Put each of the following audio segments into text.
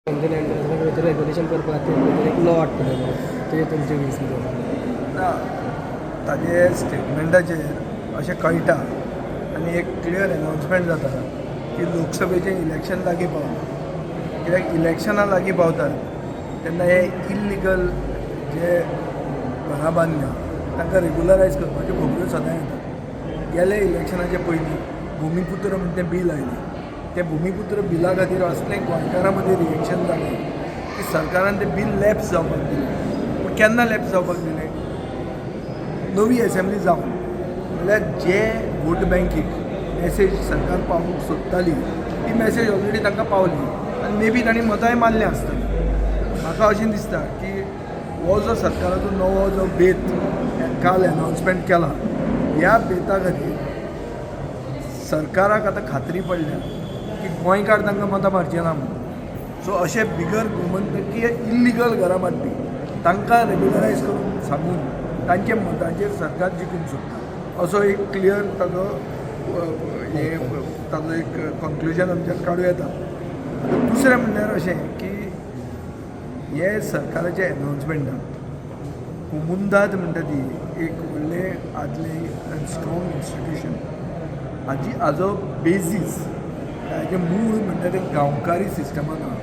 समजून भितर रेगुलेशन करपा खातीर भितर एक लॉ हाडटले म्हणून तेजेर तुमचे व्यूज कितें आसा? ना, ताजे स्टेटमेंटाचेर अशें कळटा आनी एक क्लियर अनावन्समेंट जाता की लोकसभेचें इलेक्शन लागीं पावलां. कित्याक इलेक्शनां लागीं पावतात तेन्ना हे इल्लिगल जे घरां बांदल्या तांकां रेगुलरायज करपाच्यो खबऱ्यो सदां येतात. गेल्या इलेक्शनाचे पयलीं भुमिपुत्र म्हण तें बील आयलें. तें भुमिपुत्र बिला खातीर असलें गोंयकारां मदीं रिएक्शन जालें की सरकारान तें बील लॅप्स जावपाक दिलें. पूण केन्ना लॅप्स जावपाक दिलें? नवी एसेंब्ली जावन. म्हणल्यार जे वोट बँकीक मॅसेज सरकार पावोवंक सोदताली ती मॅसेज ऑलरेडी तांकां पावली आनी मे बी तांणी मतांय मारलीं आसतलीं. म्हाका अशें दिसता की हो जो सरकाराचो नवो जो बेत काल एनावन्समेंट केला, ह्या बेता खातीर सरकाराक आतां खात्री पडल्या की गोंयकार तांकां मतां मारचे ना म्हणून. सो अशे बिगर गोमंतकीय इल्लिगल घरां बांदपी तांकां रेगुलरायज करून सांगून तांच्या मतांचेर सरकार जिखूंक सोदता, असो एक क्लियर ताजो हे ताजो एक कन्क्लुजन आमच्यान काडूं येता. आतां दुसरें म्हणल्यार अशें की हे सरकाराच्या एनावन्समेंटान कोमुंदाद म्हणटा ती एक व्हडलें आदलें स्ट्रॉंग इन्स्टिट्युशन हाजी हाजो बेजीस, हाजें मूळ म्हणटा तें गांवकारी सिस्टमान आहा.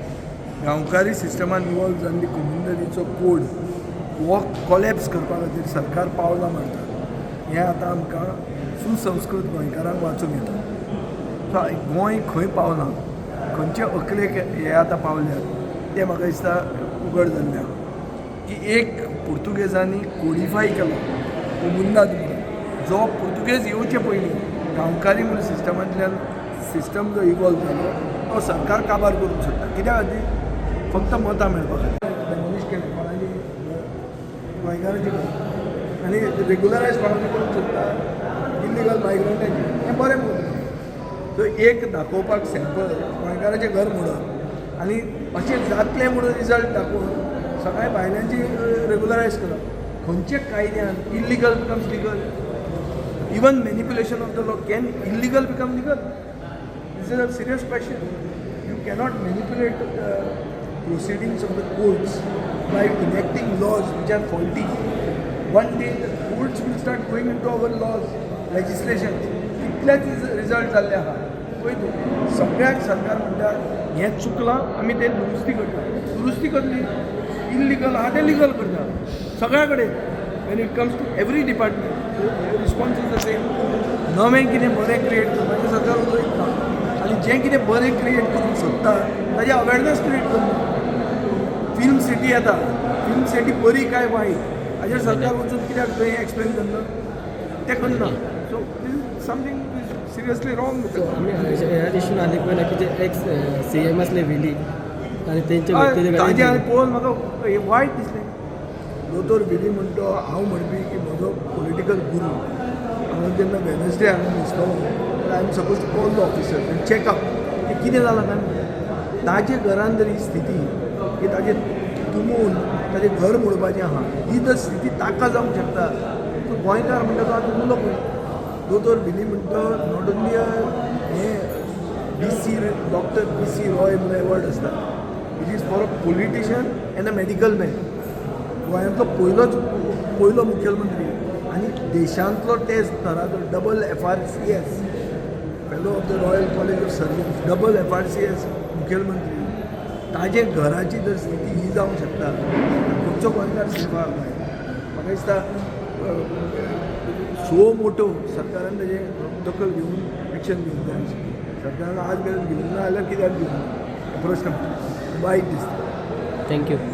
गांवकारी सिस्टमान इवॉल्व जाल्ली कोमुंदादीचो कोड हो कॉलेप्स करपा खातीर सरकार पावलां मारता हें आतां आमकां सुसंस्कृत गोंयकारांक वाचूंक येता. सो गोंय खंय पावलां, खंयचे अकलेक हे आतां पावल्यात तें म्हाका दिसता उगड जाल्लें आहा की एक पुर्तुगेजांनी कोडिफाय केलो कोमुंदाद म्हणून, जो पुर्तुगेज येवचे पयलीं गांवकारी म्हूण सिस्टमांतल्यान सिस्टम जो इवॉल्व जालो तो सरकार काबार करूंक सोदता. कित्या खातीर? फक्त मतां मेळपा खातीर. डेमोलिश केलें कोणाची? गोंयकाराची घरां. आनी रेगुलरायज कोणाची करूंक सोदता? इल्लिगल मायग्रंटाची. हें बरें म्हणून सो एक दाखोवपाक सॅम्पल गोंयकाराचें घर मोडप आनी अशें जातलें म्हणून रिजल्ट दाखोवन सगळ्या भायल्यांची रेगुलरायज करप. खंयच्या कायद्यान illegal becomes legal? Even manipulation of the law, can illegal become legal? This is a serious question. You cannot manipulate proceedings of the courts by enacting laws which are faulty. One day the courts will start going into our laws, legislations. तितलेच result जाल्ले आहा. पळय तूं, सगळ्याक सरकार म्हणटा हें चुकलां, आमी तें दुरुस्ती करता. दुरुस्ती करली, इल्लिगल आहा तें लिगल करता. सगळ्या कडेन when it comes to every department, response is the same. नवें कितें बरें क्रिएट करपाचें सरकार उलयता आनी जें कितें बरें क्रिएट करूंक सोदता ताजें अवेरनस क्रिएट करना. फिल्म सिटी येता, फिल्म सिटी बरी काय वायट हाजेर सरकार वचून कित्याक थंय एक्सप्लेन करना? तें करना. So this is something is seriously wrong. So आमी ह्या इशून आनी पळयला की जे एक्स सीएम आसले विली आनी तेंचे व्यक्ती ताजें आनी पळोवन म्हाका हें वायट दिसलें. दोतोर विली म्हणटो हांव म्हणपी की म्हजो पॉलिटिकल गुरू. हांव जेन्ना वेनसडे हांगा दिसतलो, I am suppose to call the officer आनी चॅकअप की कितें जालां काय म्हणून. ताजे घरान जर ही स्थिती की ताजें तुमून ताजें घर मोडपाचें आहा, ही जर स्थिती ताका जावंक शकता, तो गोंयकार म्हणटा तो आतां उरलो खंय? दोतोर विली म्हणटा not only हे B C, doctor B C Roy म्हणून एवॉर्ड आसता, it is for a politician and a medical man. गोंयांतलो पयलोच पयलो मुख्यमंत्री आनी देशांतलो ते स्तराचो double FRCS, Fellow of the Royal College of Surgeons, double FRCS मुखेलमंत्री, ताजे घराची जर स्थिती ही जावंक शकता, खंयचो गोंयकार सेफ आहा काय? म्हाका दिसता सो मोटो सरकारान ताजें दखल घेवन एक्शन घेवंक जाय आशिल्लें. सरकारान आज मेरेन घेवंक ना जाल्यार कित्याक घेवंक ना, प्रश्न वायट दिसता. Thank you.